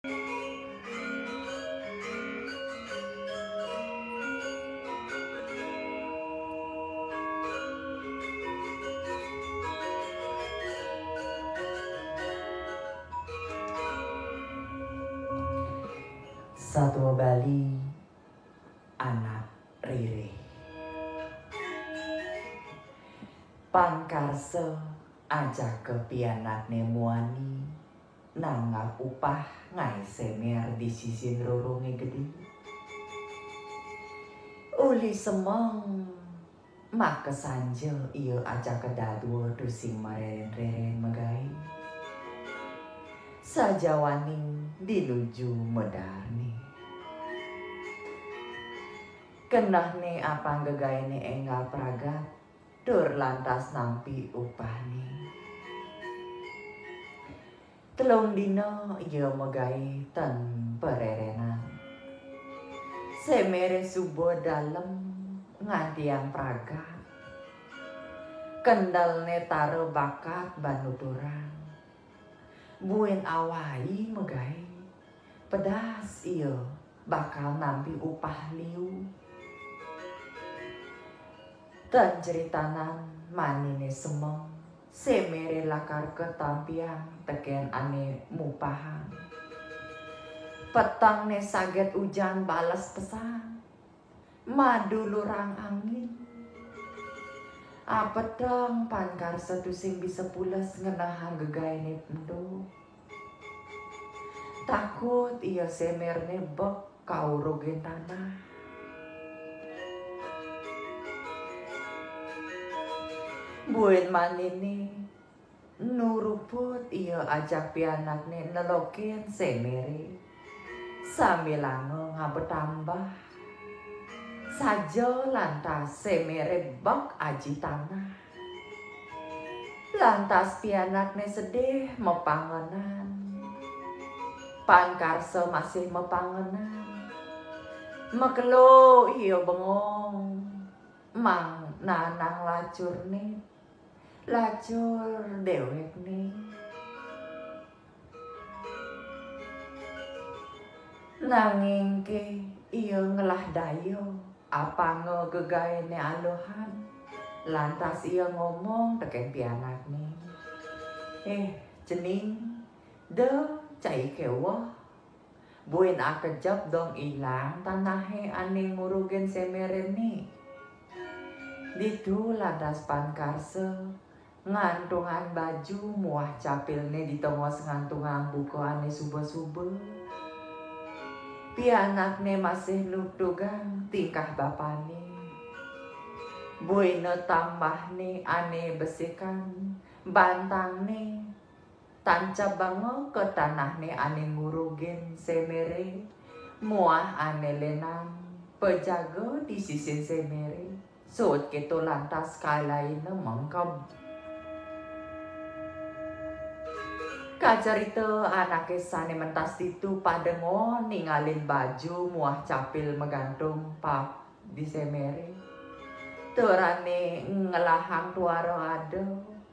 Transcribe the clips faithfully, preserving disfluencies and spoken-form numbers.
Satua Bali, anak ririh. Pankarsa ajaka pianakné muani nanggap upah ngaé semer di sisin rurungé gedé. Uli semeng, makasanja ia ajaka dadua tusing mareren-reren magaé. Sajawaning dinuju medarné. Kenehné apang gegaéné énggal pragat, tur lantas nampi upahné. Telung dina ia magaé ten parerenan. Semeré suba dalem ngantiang pragat. Kendalné tara bakat ban nuturang. Buin awai magaé, pedas ia bakal nampi upah liu. Ten ceritanan maniné semeng, semeré lakar katampiang tekén ané mupahang. Petengné saget ujan bales pesan, madulurang angin. Apeteng pankarsa tusing bisa pules ngenehang gegaéné ento. Takut ia semerné bek kaurugin tanah. Buin maniné, nuruput ia ajak pianakné nelokin semeré. Sambilanga ngaba tambah. Saja lantas semeré bek aji tanah. Lantas pianakné sedih mapangenan. Pankarsa masih mapangenan. Makelo ia bengong. Mang nanang lacurné. Lacur déwékné. Nanging ké ia ngelah daya, apanga gegaéné aluhan. Lantas ia ngomong tekén pianakné, "Eh, cening, da cai kéweh. Buin akejep dong ilang tanahé ané ngurugin semeré né." Ditu lantas pankarsa ngantungang baju muah capilné di tengos ngantungang buka ané suba-suba. Pianakné masih nutugang tingkah bapané. Buina tambahné ané besikan bantangné tancebanga ka tanahné ané ngurugin semeré muah ané lénan pajaga di sisin semeré. Suud kéto lantas kalaina mengkeb. Kacarita anaké sané mentas ditu pada ngon ningalin baju muah capil magantung pap di semeré. Tur ané ngelahang tuara ada,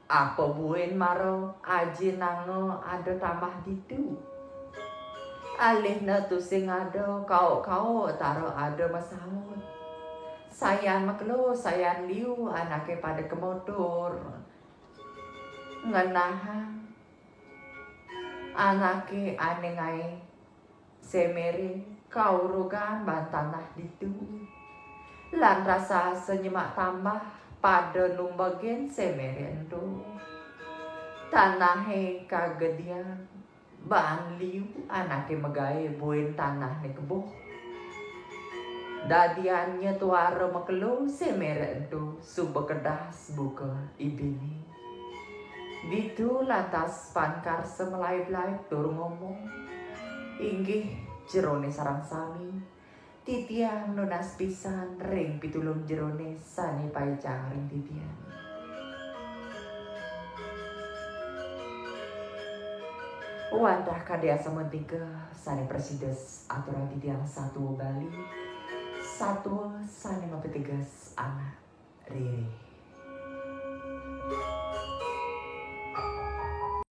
apa buin mara ajinanga ada tambah ditu. Alihna tusing ada, kauk-kauk tara ada masaut. Sayan makelo, sayan liu anaké pada kemotur. Ngenahang anaké ané ngaé semeré kaurugan ban tanah ditu. Lan raksasa nyemak tambah pada numbegin semeré ento. Tanahé kagedian, ban liu anaké magaé buin tanahné kebo. Dadiannya tuara makelo semeré ento suba kedas buka ibiné. Ditu lantas pankarsa malaib-laib tur ngomong, "Inggih, jeroné sareng sami, titiang nunas pisan ring pitulung jeroné sané paicang ring titiang." Wantah kadi asapunika sané prasida aturang titiang satua Bali, satua sané mapiteges anak ririh.